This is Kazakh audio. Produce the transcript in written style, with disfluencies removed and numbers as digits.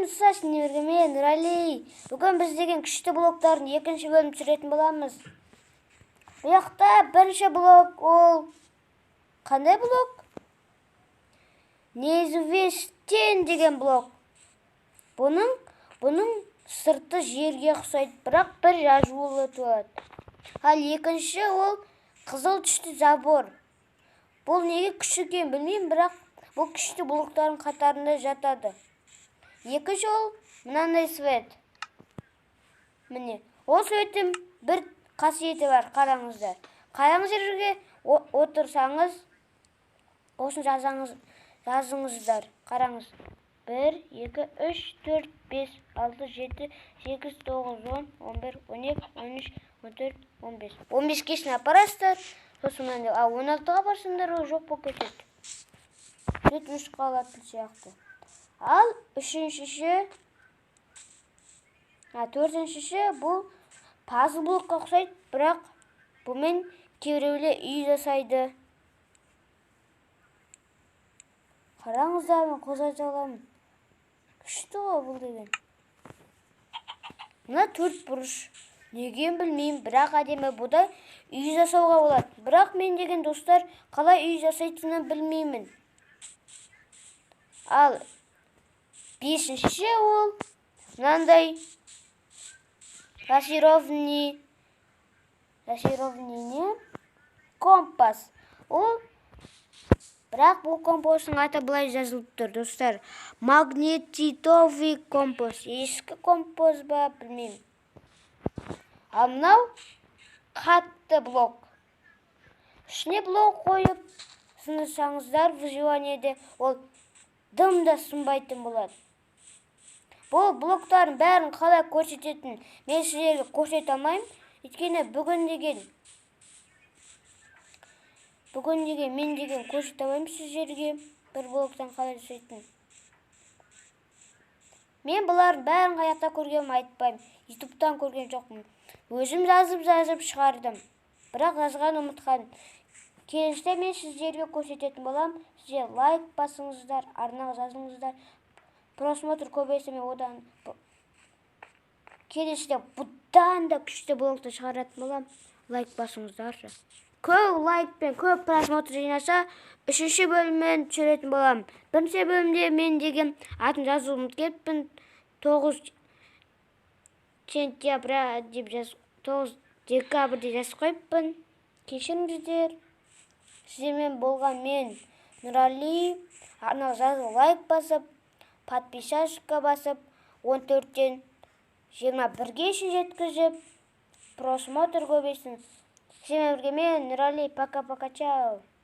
Сәлем, достар! Сендерге мен, Нұрали. Бүгін біз деген күшті блоктардың екінші бөлімін түсіретін боламыз. Бұл жақта бірінші блок, ол қандай блок? Неизвестен деген блок. Бұның сырты жерге ұқсайды, бірақ бір жазулы тұрады. Ал екінші ол қызыл түсті забор. Бұл неге күшті екенін білмеймін, бірақ бұл күшті блоктардың қатарында жатады. Екінші ол мынандай свет. Міне, ол светтің бір қасиеті бар, қараңыздар. Қараңғы жерге отырсаңыз, осыны жазаңыз, жазыңыздар. Қараңыз. 1, 2, 3, 4, 5, 6, 7, 8, 9, 10, 11, 12, 13, 14, 15. 15-ке шейін апарасыздар. Сосын мынандай, а 16-ға барсаңдар, ол жоқ болып кетеді. Свет өшіп қалатын сияқты. Ал үшіншісі, а төртіншісі бұл пазл блокқа ұқсайды, бірақ бұмен кейбіреулер үй жасайды. Қараңыздар, мен қозғалта аламын. Күшті ғой бұл деген. Мына төрт бұрыш. Неге білмеймін, бірақ әдемі. Бұда үй жасауға болады. Бірақ мен деген, достар, қалай үй жасайтынын білмеймін. Ал бесіншісі ол мынандай зачарованный компас. Ол бірақ бұл компастың аты былай жазылып тұр, достар. Магнетитовый компас. Ескі компас ба, білмеймін. Ал мынау қатты блок. Ішіне блок қойып сынырсаңыздар, выживаниеде ол дым да сынбайтын болады. Бұл блоктардың бәрін қалай көрсететін мен сіздерге көрсете алмаймын. Өйткені бүгін деген мен деген көрсете алмаймын сіздерге бір блоктан қалай жасайтынын. Мен бұлардың бәрін қаяқта көргенімді айтпаймын. Ютубтан көрген жоқпын. Өзім жазып-жазып шығардым. Бірақ жазған ұмытқан. Келесіде мен сіздерге көрсететін боламын. Сіздер лайк басыңыздар, арнаға жазылыңыздар. Просмотр көбейсе, мен одан келесіде бұдан да күшті блогты шығаратын боламын. Лайк басыңыздаршы. Көп лайк пен көп просмотр жинаса, үшінші бөлімін түсіретін боламын. Бірінші бөлімде мен деген атын жазуды ұмытып кетіппін. 9 сентября деп жаз, 9 декабрь деп жазып қойыппын. Кешіріңіздер. Сіздермен болған мен, Нұрали. Арнаға жазылып, лайк басып, подписашка басып, 14-тен 21-ге шейін жеткізіп, просмотр көбейсін. Сіздермен бірге мен, Нұрали. Пока-пока, чао.